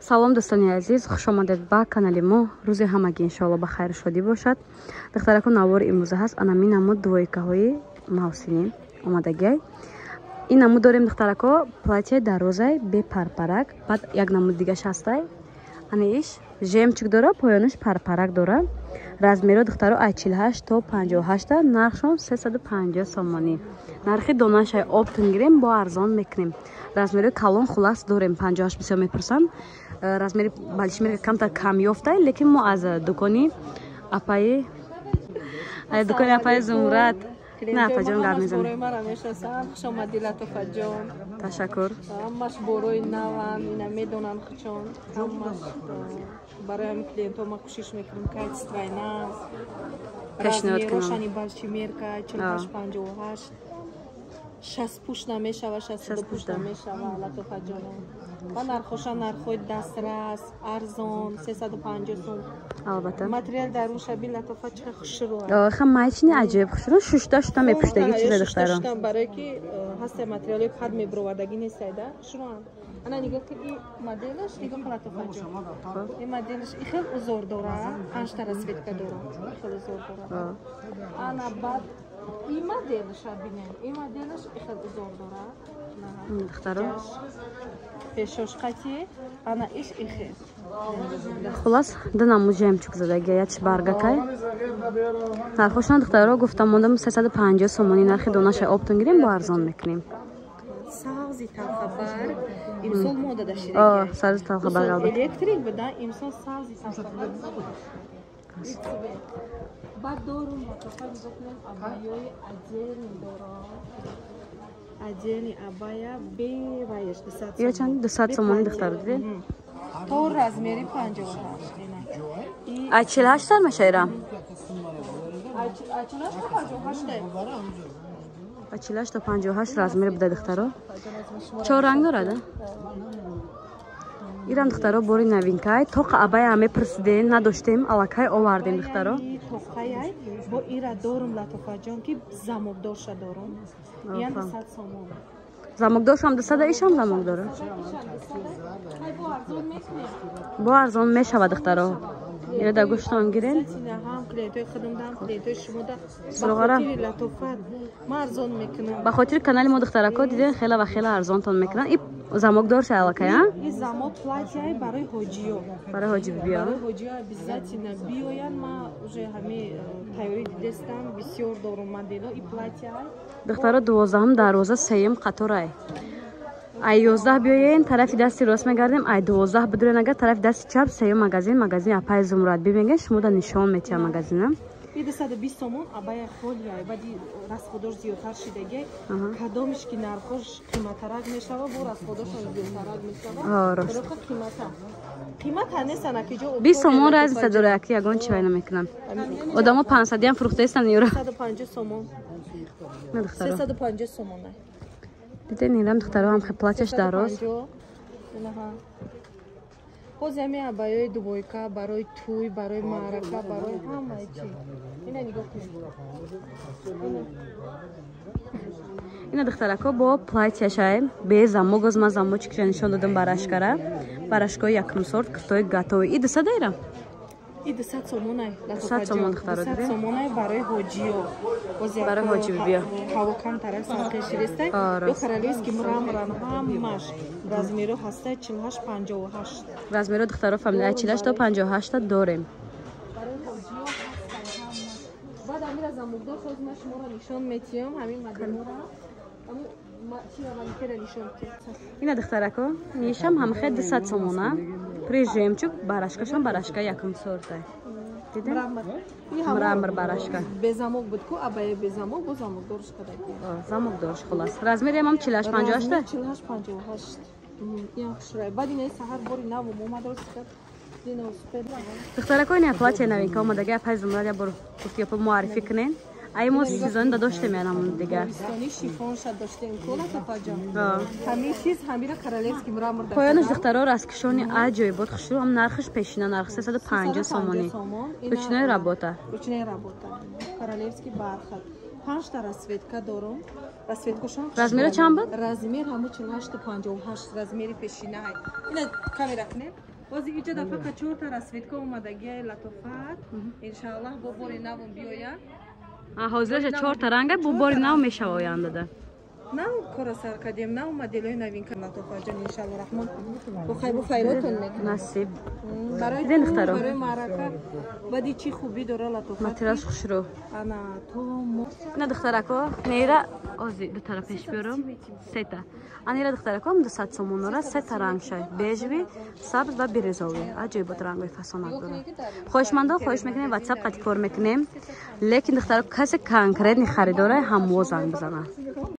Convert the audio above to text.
Салом, дӯстони азиз, хуш омадед ба канали мо. Рӯзи ҳамагӣ иншоалло ба хайру шодӣ бошад. Духтарако, навори имрӯза ҳаст анами намуд двойкаҳои мавсимӣ омадагиай. Ин намуд дорем, духтарако, платье дарозай, бепарпарак, баъд як намуд дигаш ҳастай. Ана иш жемчуг дора, поёнаш парпарак дора. Размеро, духтаро, аз 48 то 58, нархшон 350 сомонӣ. Нархи донашай, оптом гирем, бо арзон мекунем. Размери калон хулас дорем, 58 бисёр мепурсанд. Размери большемерка камтар кам ёфтай, лекин мо аз дукони апаи Зумрад. На, апаҷон, гап мезанем. Мара мешиносанд. Хуш омадӣ, Латофаҷон. Ташаккур. Ҳамаш борои наванд, ина медонанд хучон. Ҳамаш барои ҳамин клиентҳо ма кӯшиш мекунем качествои нав. Пешниҳод кунам. Размерошани большемерка 48, 58, 60 пуш намешава, 62 пуш намешава, Латофаҷоно. Ва нархоша нархҳои дастрас, арзон, 350 сум. Албатта. Материал дарунша бин, Латофа, чӣ хушрӯ. Ха, майчини аҷиб хушрӯ, шушта шута мепуштаги чиза, духтаро. Барое ки ҳаста материалҳои пад мебировардагӣ нестайда, хушрӯанд. Ана нигоҳ ки, и моделаш нигоҳ ки, Латофаҷон. И моделаш и хел узор дора, панҷта расцветка дора. И хел узор дора. Ана баъд и моделаша бинем. И моделаш и хел узор дора. Духтаро. Пешош қати, ана иш ихел. Хулас, ду намуд жемчуг задаги, яч баргакай. Нархошон, духтаро, гуфтам мондам, 350 сомонӣ нархи донаша, оптом гирем, бо арзон мекунем. Сабзи талхабарг имсол мода дашида. Сабзи талхабарг, албатта. Электрик буда, имсол сабзи талхабарг. Баъд дорум, Латофа, нигоҳ кунем, абайёи отдельный дорам, отдельный абая беваяш 200. Ё чанд? 200 сомонӣ, духтаро, дидед? То размери 58. Ай 48 сар мешайра? Ай 48 то 58. А 48 то 58 размер буда, духтаро. Чор ранг дорад? Ирам, духтаро, бори новинкай. Тоқа абая мепурсидем, надоштем, аллакай овардем, духтаро. Тоқаяй бо ира дорум, Латофаҷон, ки замокдорша дорум. Иян 200 сомон. Замокдоршам 200, ишам замок дора. Бо арзон мешавад, духтаро. Ира да гӯштон гирен. Ҳам клиентои худам, ҳам клиентои шумода. Суроғара. Латофат, ма арзон мекунам. Ба хотири канали мо, духтарако, диден, хела ва хела арзонтон мекунанд. И замокдорша аллакай, а? И замок платьяй барои ҳоҷиё. Барои ҳоҷи биё. Барои ҳоҷиё обязательно биёянд. Ма уже ҳами тайёрӣ дидестам, бисёр дорум модело и платьяй. Духтаро, 12-ум дарвоза, сеюм қаторай. Ай 11 биёен, тарафи дасти рост мегардем, ай 12 бидурен, агар тарафи дасти чап, сеюм магазин, магазини апаи Зумрад бибинген, шумода нишон метиҳам магазина. И 220 сомон абая холия, баъди расходош зиёдтар шидаги, кадомиш ки нархош қиматтарак мешава, бо расходошам зиёдтарак мешава. Қимата қимата нестан, акиҷо. 20 сомон разница дора, аки ягон чи вай намекунам. Одамо 500-иам фурӯхтаистан юра. 150 сомон. 350 сомон. Диден, ирам, духтаро, ҳам хе платьяш дароз. Боз ҳами абаёи двойка барои тӯй, барои маърака, барои ҳамаи чи. Ина нигоҳ кунед. Ина, духтарако, бо платьяшай бе замок. Оз ман замочкша нишон додам. Барашкара, барашкои якум сорт, куртои готовый. И 200 ира? И 200 сомонай. 200 сомон, духтаро. 200 сомонай барои ҳоҷиё. Барои ҳоҷи биё. Ҳаво камтарак сарқеширистай. Ё королевский мраморан ҳамаш. Размеро ҳастай 48, 58. Размеро, духтаро, фамилия 48 то 58 дорем. Баъд амира замокдор шоз ма шуморо нишон метиҳам ҳамин моделора. Ина, духтарако, нишам ҳамхе 200 сомона. При жемчуг, барашкашам барашка якум сорта. Дидем? Мрамор барашка. Безамок буд ку, абая безамок, бо замокдорш кадаки. Замокдорш хулас. Размери ҳам 48, 58? 48, 58. Ин хушрай. Баъд ина саҳар бори нав омад, рост. Духтарако, ина платья новинка омадаги. Апай Зумрад, я бор гуфти, апа, муаррифӣ кунен. Ай мо сезон да доштем, янам дигар. Тобистони шифонша доштем кола, Топаҷон. Ҳамин чиз ҳамира королевский мрамор. Поёнаш, духтаро, расткашони аҷоибот, хушрӯ, ҳам нархаш пешина нарх 350 сомонӣ. Ручная работа. Ручная работа. Королевский бархат. Панҷта расцветка дорум. Расцветкошон. Размеро чанд буд? Размер ҳаму 48, 58 размери пешина. Ина камера кунем. Бози иҷа да фақат чорта расцветка омадагиай, латофат. Иншааллоҳ, бо бори навум биёяд. Ҳозираша чорта ранга, бо бори нав мешава ояндада. Нав кора сар кардем, нав моделои новинка, латофатҷон. Иншаалло раҳмон, бо хайру хайротон мекунам. Насиб. Барои Диден, духтаро? Барои маърака баъди чӣ хубӣ дора, латофат. Материалш хушрӯ. Ана то Ина, духтарако, нера ози ду тара пеш биёрам, сета. Анира, духтарако, 200 сомонора, сета ранг шай: бежевый, сабз ва бирюзовый. Аҷоибот рангои фасонак дора. Хоҳишмандо, хоҳиш мекунем, ватсап қати кор мекунем, лекин, духтарако, касе конкретный харидора, ҳамво занг бизанад.